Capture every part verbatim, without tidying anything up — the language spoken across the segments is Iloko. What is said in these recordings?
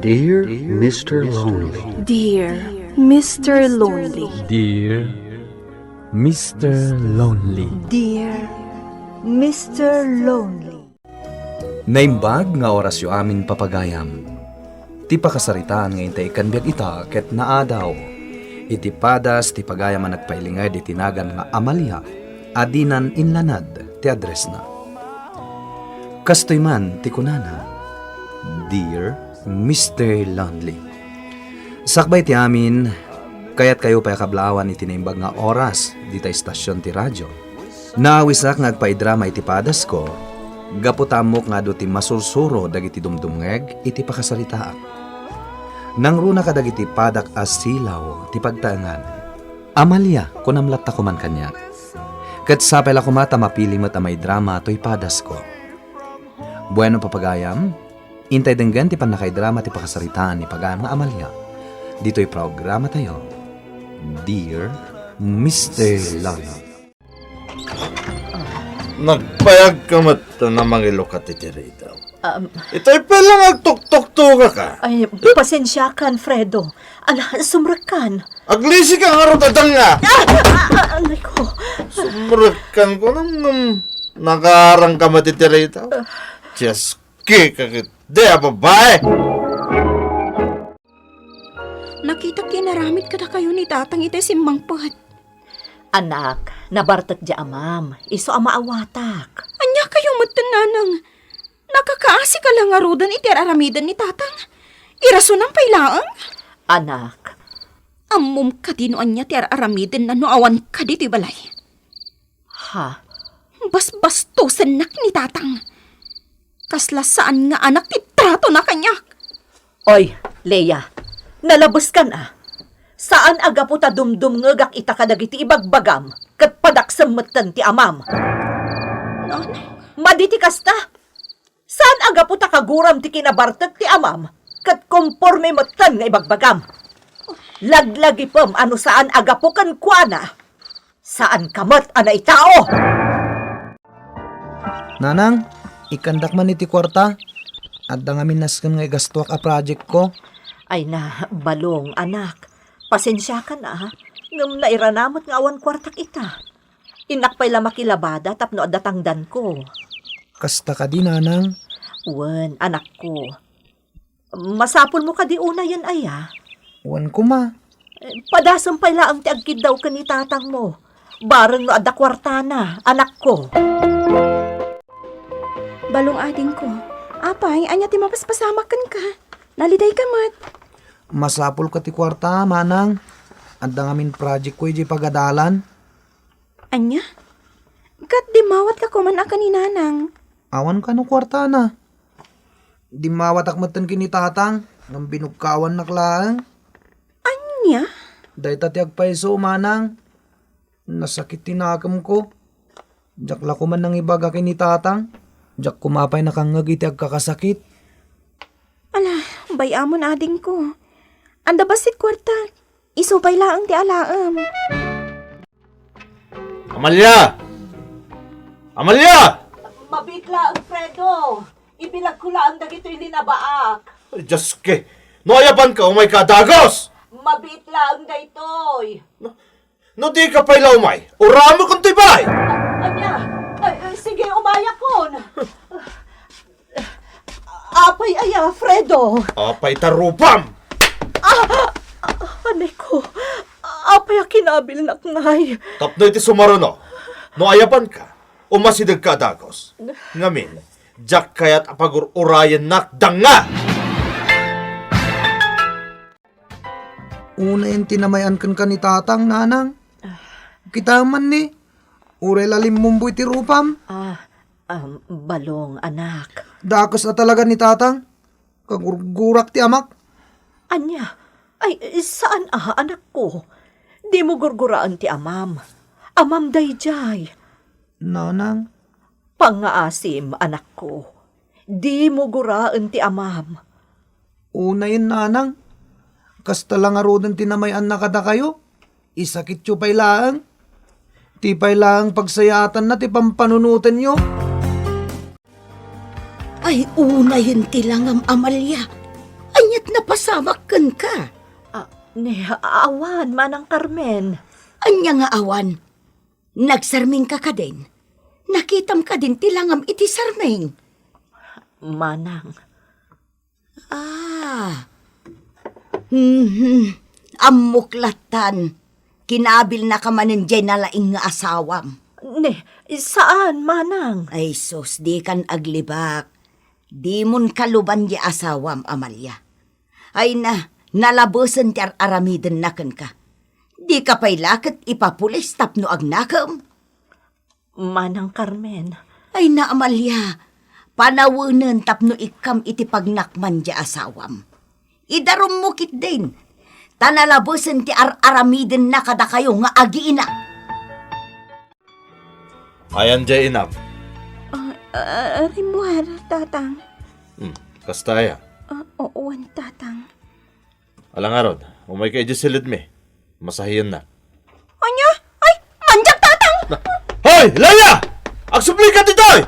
Dear Mister Lonely. Dear Mister Lonely. Dear Mister Lonely. Dear Mister Lonely. Naimbag nga orasyo amin, papagayam. Ti pakasaritaan nga intay ikkan biag ita ket naadaw iti padas ti pagayam a nagpailinged iti nagan nga Amalia a dinan inlanad ti addressna. Kastoy man ti kunana, "Dear Mister Lonely." Sakbay ti amin, kayatkayo pay a kablaawan iti naimbag nga oras dita estasion ti radio. Naawisak nga agpaidrama iti padasko, gapu ta ammok nga adu ti masursuro dagiti dumdumngeg iti pakasaritaak. Nangruna kadagiti padak a silaw ti pagtaengan. "Amalia," kunam latta koman kaniak. Ket sapay la koma ta mapili met a maidrama toy padasko. Bueno, papagayam, intay denggen ti pannakaidrama ti pakasaritaan ni pagayam nga Amalia ditoy programatayo, Dear Mister Lonely. Nagpayagka met a mangilukat iti radio. Um, Itoy pay lang agtuktuktokaka. Ay, pasensiakan, Fredo. Ala, sumrekkan. Aglisika ngarud a danga. Ah, ah, ah, ah, aray ko. Sumrekkan ko nang, nang nakarangka met iti radio. Dios, kika ket di a babae. Nakitak ti inaramid kadakayo ni Tatang iti simmangpet. Anak, nabartek di amam, isu a maawatak. Ania kayo metten, Nanang? Nakakaasika la ngaruden iti ar-aramiden ni Tatang? Irasonam pay laeng? Anak. Ammom kadi no ania ti ar-aramidenna no awan kadi ti balay? Ha? Basbastosennak ni Tatang. Kasla saan nga anak ti tratona kaniak. Oy, Lea, nalabeskan a. Saan a gapu ta dumdumngegak ita kadagiti ibagbagam, ket padaksem metten ti amam. Nanang. Madi ti kasta. Saan a gapu ta kaguram ti kinabartek ti amam, ket komporme metten nga ibagbagam. Laglagipem a no saan a gapu kenkuana, saanka met a naitao. Nanang, ikkandak man iti kuarta. Adda ngamin nasken nga igastoak a project ko. Ay na, Balong, anak. Pasensiakan a, ngem nairana met nga awan kuartak ita. Innak pay la makilabada tapno adda tangdanko. Kasta kadi, Nanang? Wen, anakko. Masapulmo kadi unayen aya? Wen koma. Eh, padasem pay laeng ti agkiddaw ken ni tatangmo. Bareng no adda kuartana, anakko. Balong, adingko. Apay, ania ti mapaspasamak kenka? Nalidayka met. Masapulka ti kuarta, manang. Adda ngamin project ko idiay pagadalan. Ania? Ket dimmawatka koman a ken ni nanang? Awan kano kuartana. Dimmawatak metten ken ni tatang, ngem binugkawannak laeng. Ania? Dayta ti agpayso, manang. Nasakit ti nakemko. Diak la koman nangibaga ken ni tatang. Diak koma pay nakangngeg iti agkakasakit. Ala, bay-amon, adingko. Adda bassit kuarta. Isu pay laeng ti alaem. Amalia! Amalia! Mabiit laeng, Fredo. Ibilagko laeng dagitoy linabaak. Ay, Diyos ke! No ayabanka, umayka a dagos! Mabiit laeng daytoy. No, no dika pay la umay, uramekon toy balay! A-, ania? Ay, ay, sige, umayakon. Apay aya, Fredo? Apay ta rupam! Ah! Ah, anay ko. Apay a kinabilnak ngay? Tapno iti sumaruno, no ayabanka, umasidegka a dagos. Ngamin, diak kayat a pagur-urayennak danga! Unayen ti namay-an kenka ni tatang, nanang. Kita man ni, uray la limmumbo iti rupam. Ah, um, balong, anak. Dakes a talaga ni tatang. Kagurgurak ti amak. Ania? Ay, saan a, anakko. Dimo gurguraen ti amam. Amam daydiay. Nanang. Pangngaasim, anakko. Dimo guraen ti amam. Unayen, nanang. Kasta la ngaruden ti namay-anna kadakayo. Isakityo pay laeng. Ti pay laeng pagsayaatanna ti pampanunotenyo. Ay, unayen ti langam, Amalia. Aniat na Pasamak kenka. Ah, ne, awan, Manang Carmen. Ania nga awan? Nagsarmingka kadin? Nakitam kadin ti langam iti sarming? Manang. Ah. Mhm. Ammok lattan. Kinabilnaka manen diay nalaing nga asawam. Ne, saan, Manang? Ay sus, dikan aglibak. Dimon kaluban diay asawam, Amalia. Ay na, nalabesen ti ar-aramidenna kenka. Dika pay la ket ipapulis tapno agnakem? Manang Carmen. Ay na, Amalia, panawenen tapno ikkam iti pagnakman diay asawam. Idarummo ketdin, ta nalabesen ti ar-aramidenna kadakayo nga agiina. Ayan diay inam? Ah, ah, rimmuar, Tatang. Hmm, kasta aya? Ah, oo, wen, Tatang. Ala ngarud, umayka idiay silidmi. Masahiennak. Ania? Ay, mandiak, Tatang! Na, hoy, Leia! Agsublika ditoy!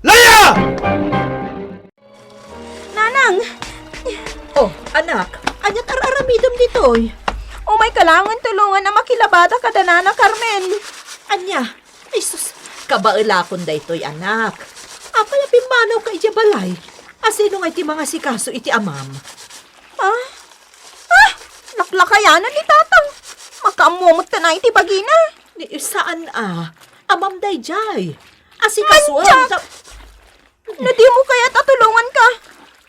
Leia! Nanang! Oh, anak, ania ti ar-aramidem ditoy? Umayka laengen tulongan a makilabada kada Nana Carmen. Ania? Ay sus, kabaelakon daytoy, anak. Apay a pimmanawka idiay balay? A sino ngay ti mangasikaso iti amam? Ah? Ah! Laklakayanan ni Tatang. Makaammo met kanayon ti bagina. Ni, saan a? Amam daydiay. Asikasoen. Mandiak! Ta- No dimo kayat a tulonganka,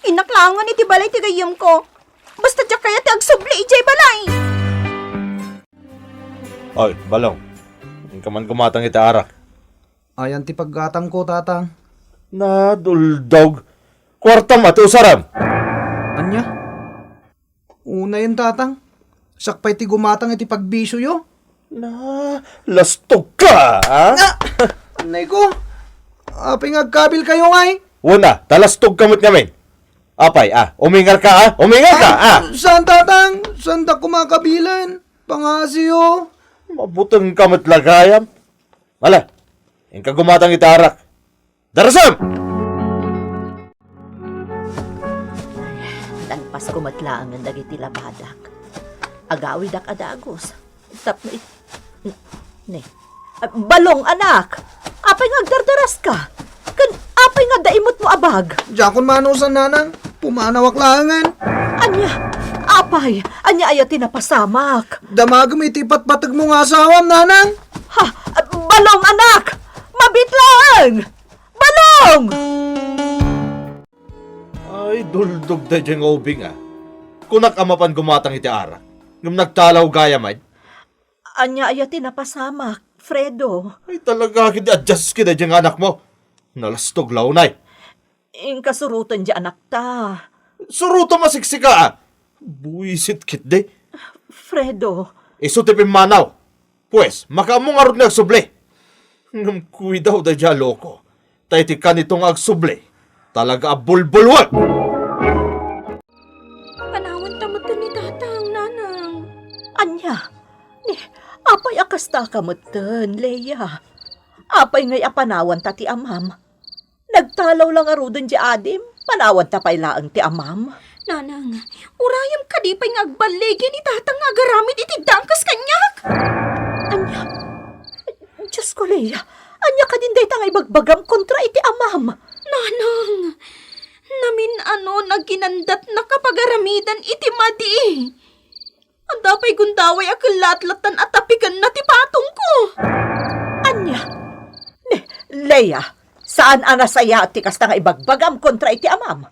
innak laengen iti balay ti gayyemko. Basta diak kayat ti agsubli idiay balay. Ay, Balong. Inka man gumatang iti arak. Ayan ti paggatangko, Tatang. Naduldog. Kuartam a ti usarem. Ania? Unayen, Tatang. Siak pay ti gumatang iti pagbisioyo. Na, lastogka, a? Na, anay ko. Apay nga agkabilkayo ngay? Wen a, ta lastogka met ngamin. Apay, a, umingarka, a? Umingarka, a? Ay, saan, Tatang? Saanda kumakabilen? Pangasiyo. Mabutengka met la gayam. Ala, inka gumatang iti arak. Darasem! Nalpasko met laengen dagiti labadak. Agawidak a dagus. Tapno it-, ne. Ah, Balong, anak! Apay nga agdardaraska? Ken apay nga adda imutmo a bag? Diakon manusan, Nanang. Pumanawak laengen. Ania? Apay? Ania aya ti napasamak? Damagem iti ipatpategmo nga asawam, Nanang. Ha? Balong, anak! Mabiit laeng! Balong! Ay, duldog daydiay nga ubing, a. Kunak a mapan gumatang iti arak, ngem nagtalaw gayam, ay. Ania aya ti napasamak, Fredo? Ay, talaga, ket adiaska daydiay nga anakmo. Nalastog la unay. Inka suroten diay anakta. Surotem a siksika, a. Buisit ketdi. Fredo. Isu ti pimmanaw. Pues, makaammo ngarud nga agsubli. Ngem kuidaw daydiay a loko. Ta iti kanito nga agsubli, talaga a bulbulwek. Panawanta metten ni Tatang, Nanang. Ania? Ni, apay a kastaka metten, Leia? Apay ngay a panawanta ti amam? Nagtalaw la ngaruden diay adim, panawanta pay laeng ti amam. Nanang, urayem kadi pay nga agballigi ni Tatang nga agaramid iti dakes kaniak? Ania? Diosko, Leia, ania kadin dayta nga ibagbagam kontra iti amam? Nanang, namin-ano nga kinandatnak a pagaramidan iti madi. Adda pay gundaway a kellaat lattan a tapikenna ti patongko. Ania? Ne, Leia, saan a nasayaat ti kasta nga ibagbagam kontra iti amam?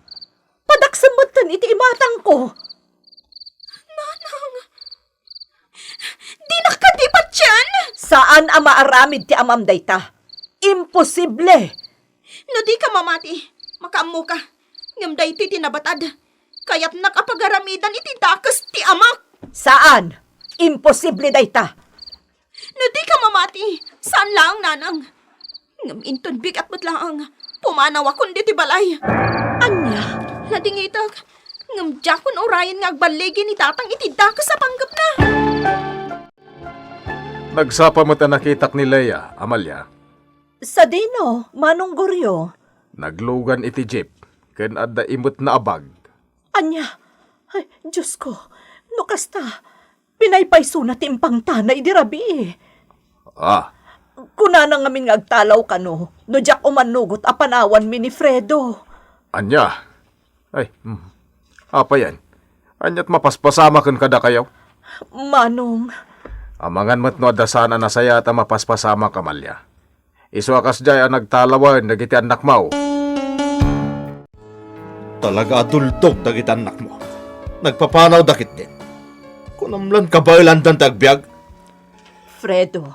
Padaksem metten iti imatangko. Nanang, dinak kadi patien? Saan a maaramid ti amam dayta. Imposible! No dika mamati, makaammoka. Ngem daytoy ti nabatad. Kayatnak a pagaramidan iti dakes ti amak. Saan! Imposible dayta! No dika mamati, saan laeng, Nanang. Ngem inton bigat met laeng, pumanawakon ditoy balay. Ania? Nadingitek, ngem diakon urayen nga agballigi ni Tatang iti dakes a panggepna. Nagsapa met a nakitak ni Leia, Amalia. Sadino, Manong Goryo? Naglugan iti jeep, ken adda imutna a bag. Ania? Ay, Diyos ko, no kasta, pinaypaysona ti impangtana idi rabii. Ah. Kunana ngamin nga agtalaw kano, no diak umannugot a panawanmi ni Fredo. Ania? Ay, hmm. Apay yan? Aniat mapaspasamaken kadakayo? Manong. Amangan met no adda saan a nasayaat a mapaspasamak, Amalia. Isu a kasdiay a nagtalawen dagiti annakmo. Talaga a duldog dagiti annakmo. Nagpapanawda ketdin. Kunam lan kabaelandan ti agbiag. Fredo,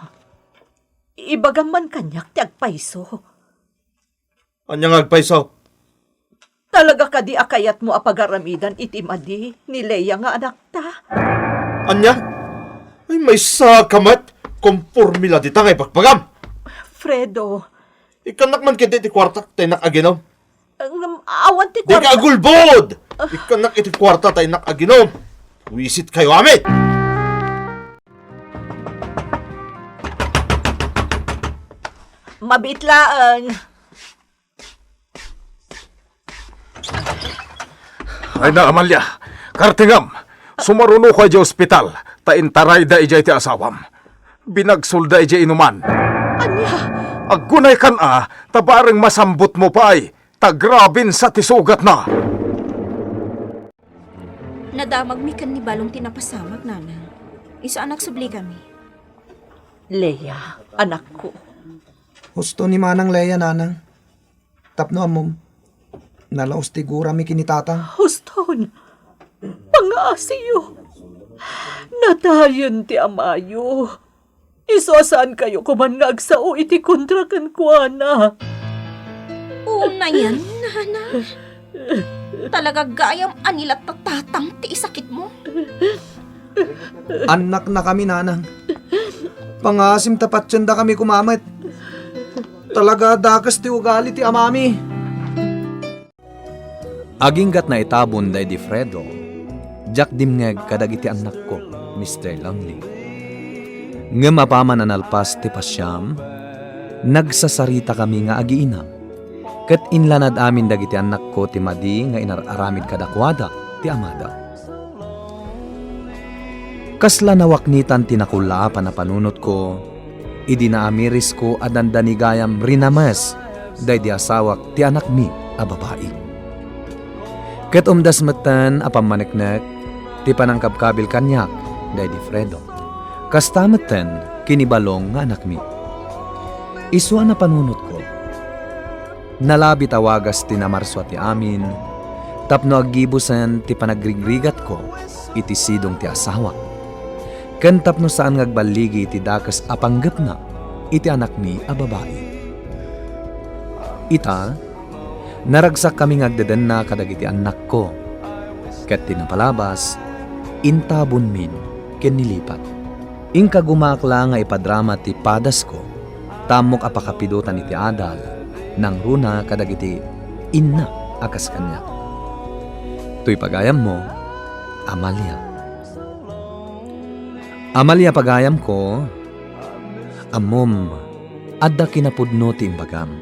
ibagam man kaniak ti agpayso. Ania nga agpayso? Talaga kadi a kayatmo a pagaramidan iti madi ni Lea nga anakta? Ania? Ay, maysa ka met! Kompormi la dita nga ibagbagam! Fredo. Ikkannak man ketdi ti kuarta ta innak aginom. Ngem awan ti kuarta. Dika agulbod! Ikkannak iti kuarta ta innak aginom. Wisit kayo amin! Mabiit laeng. Ay na, Amalia, kartingam, sumarunoka idiay ospital, ta intarayda idiay ti asawam. Binagsolda idiay inuman. Ania? Aggunaykan a, ta bareng masambotmo pay, ta grabin sa ti sugatna. Nadamagmi ken ni Balong ti napasamak, Nanang. Isu a nagsubli kami. Lea, anakko. Husto ni Manang Lea, Nanang. Tapno ammom, nalaos ti gurami ken ni Tatang. Huston, pangaasiyo. Natayen ti amayo. Isu a saankayo koman nga agsao iti kontra kenkuana. Unayen, Nana. Talaga gayam a ni latta Tatang ti isakitmo. Annaknakami, Nanang. Pangaasim ta patiendakami koma met. Talaga dakes ti ugali ti amami. Aginggat naitabon daydi Fredo, diak dimngeg kadagiti annakko, Mister Lonely. Ngem apaman a nalpas ti pasiam, nagsasaritakami nga agiinam, ket inlanad amin dagiti annakko ti madi nga inar-aramid kadakuada ti amada. Kasla nawaknitan ti nakullaapan a panunotko, idi naamirisko a dandani gayam rinames daydi asawak ti anakmi a babai. Ket umdas metten a pammaneknek ti panangkabkabil kaniak daydi Fredo. Kasta metten ken ni Balong nga anakmi. Isu a napanunotko. Nalabit a wagas ti namarsua ti amin tapno aggibusen ti panagrigrigatko iti sidong ti asawak, ken tapno saan nga agballigi iti dakes a panggepna iti anakmi a babai. Ita, naragsakkami nga agdedenna kadagiti annakko, ket ti napalabas, intabonmin ken nilipat. Inka gumaak la nga ipadrama ti padasko, ta ammok a pakapidotan iti adal, nangruna kadagiti inna a kas kaniak. Toy pagayammo, Amalia. Amalia, pagayamko, ammom, adda kinapudno ti imbagam.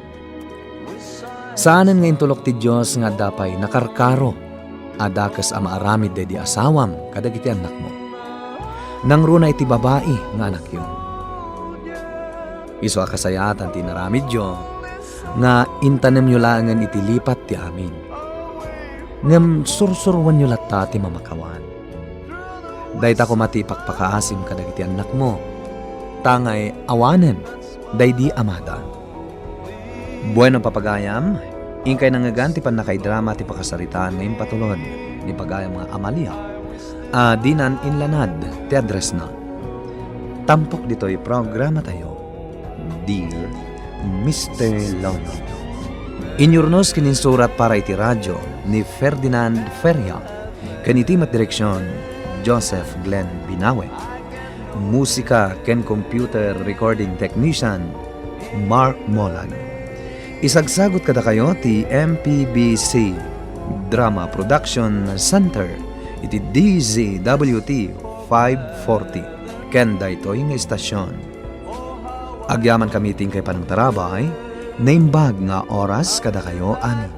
Saanen nga intulok ti Dios nga adda pay nakarkaro a dakes a maaramid daydi asawam kadagiti annakmo. Nangruna iti babai nga anakyo. Isu a kasayaatan ti inaramidyo nga intanemyo laengen iti lipat ti amin. Ngem sursuroenyo latta ti mamakawan. Dayta koma ti ipakpakaasim kadagiti annakmo, tangay awanen daydi amada. Bueno, papagayam, inkay nangngegan ti pannakaidrama ti pakasaritaan nga impatulod ni pagayam nga Amalia a dinan inlanad ti addressna. Tampok ditoy programatayo, Dear Mister Lolo. Inyurnos ken insurat para iti radio ni Ferdinand Feria ken iti met direksion, Joseph Glenn Binawe. Musika ken computer recording technician, Mark Molag. Isagsagut kadakayo ti M P B C Drama Production Center iti D Z W T five forty ken daytoy nga istasyon. Agyamankami iti inkay panangtarabay, naimbag nga oras kadakayo amin.